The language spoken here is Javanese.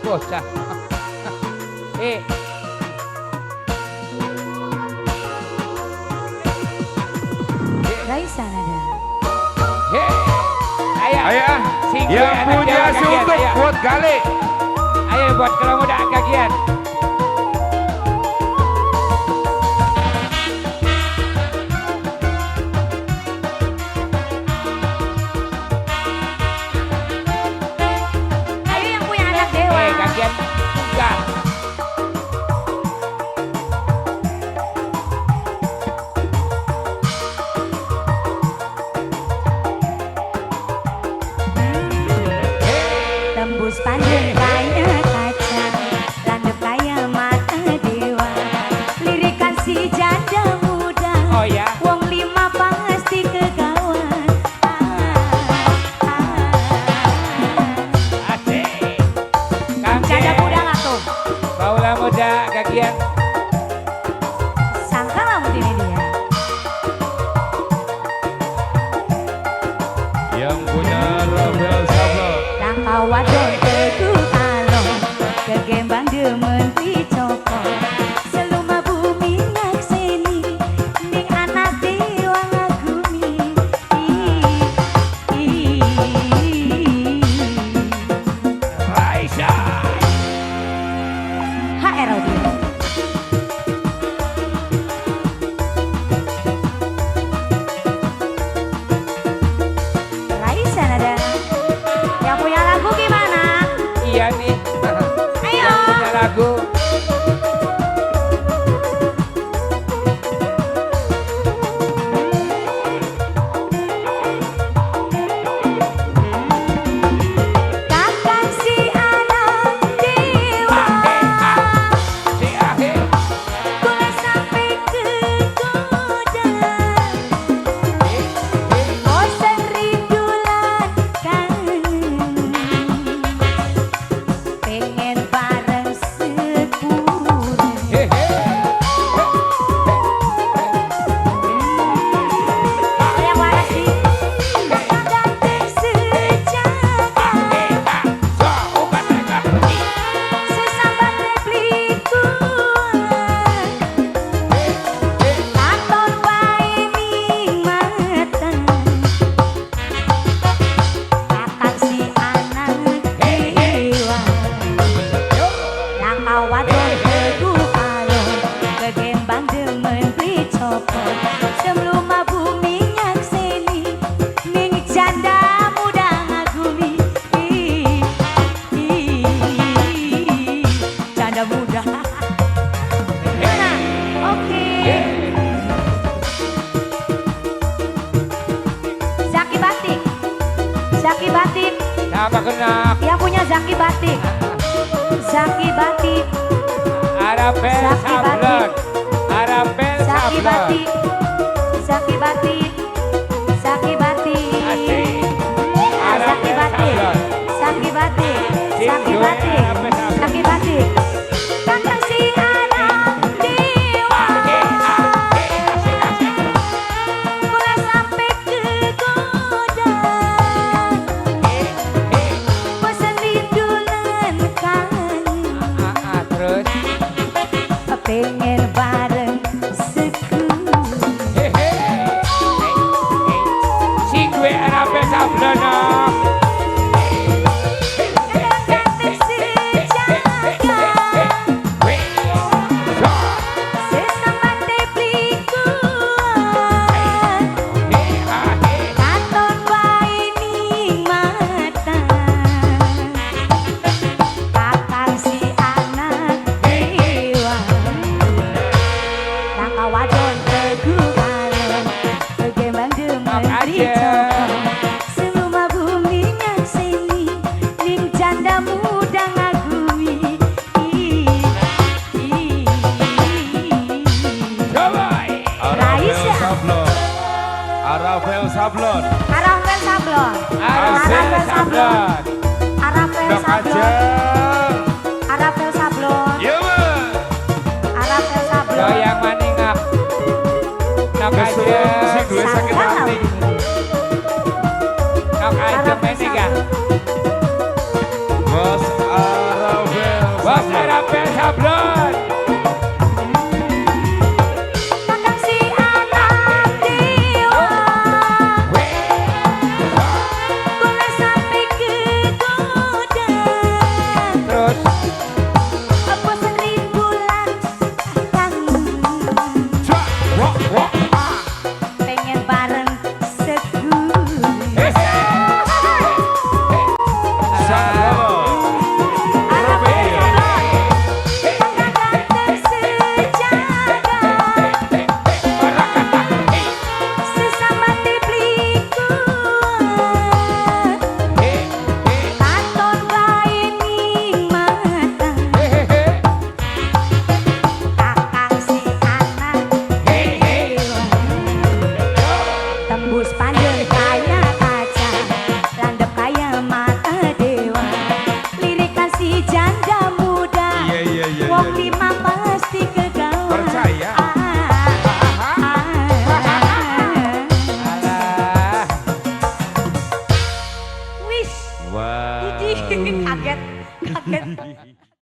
Bocah. Eh. Raisa nada. Ayo. Ayo. Yang punya suntuk buat Gale. Ayo buat kalau muda kagian. Ayo yang punya anak dewa. Kagian enggak. Tembus pandang kaya kaca, landep kaya mata dewa. Lirikan si janda muda. Oh ya. Wong lima pasti kegawan. Asik. Kang Janda muda nggak tuh? Baula muda kagian. Sangka lah mungkin ini dia. Yang punya Rafael Sablon. Langkah wadon teguh alon, kegembang demen dicopot. Seluma bumi nyakseni, ning anak dewa ngagumi. Raisa. HR Audio. Raisa nada. Yang punya lagu gimana? Iya nih. Ayo. Yang punya lagu. Kakang si anak dewa. Si ahe. Kula sampai kegoda. Bosan rindu lan kangen. Pengen bareng sepura. Hehe. Yang waras sih. Ganteng sejagat. Sesambate beli kuat. Katon wae ning mata. Kakang si anak dewa. Langkah wadon teguh alon, kegembang demen beli copot. Sebelum bumi nyakseni, ning janda muda ngagumi. Ih, ih, janda muda. Gimana? Oke. Zaki Batik. Zaki Batik. Siapa kena? Yang punya Zaki Batik. Zaki Batik. Arapel Zaki Sablon. Batik. Arapel Zaki Sablon. Batik. Zaki Batik. Zaki Batik. Asik. Zaki Batik. Zaki Batik. Zaki Batik. Zaki Batik. Kakang si anak dewa. Kula sampai kegoda. Bosan rindu lan kangen. Terus. Pengen bareng seku. Hehe. Sing gue Arapel Sablon. Oh. Ganteng sejagat. Sesambate beli kuat. Katon wae ning mata. Kakang si anak dewa. Langkah wadon teguh alon, kegembang demen Nok aja. dicopot. Seluma bumi nyakseni, ning janda muda ngagumi. Ih, ih. Coba. Arafel Raisa. Sablon. Arafel Sablon. Arafel Sablon. Arapel Sablon. Arafel Nok Sablon. aja. Arafel Sablon. Iya, Mas. Arafel Sablon. Goyang maning ah. Nok Kesuwun aja. sing duwe sakit Sangka hati. Nok aja Arafel maning ah. Sablon. Bos Arafel Bos Arabel Sablon. Kakang si anak dewa, kula sampe kegoda. Terus Apa 1000 lan kangen, Cak, wok, wok, ah. pengen bareng seguri. Sablon. Arabel Sablon, kakang ganteng sejagat, sesama beli kuat, katon bae ning mata. Kakang si anak dewa, tembus pandang kaya kaca, landep kaya mata dewa, lirikan si janda muda. Iya, Wong iya. lima pasti kegawa. Percaya. Ah, ah, ah. Alah. Wis. Wah. Idih, kaget kaget.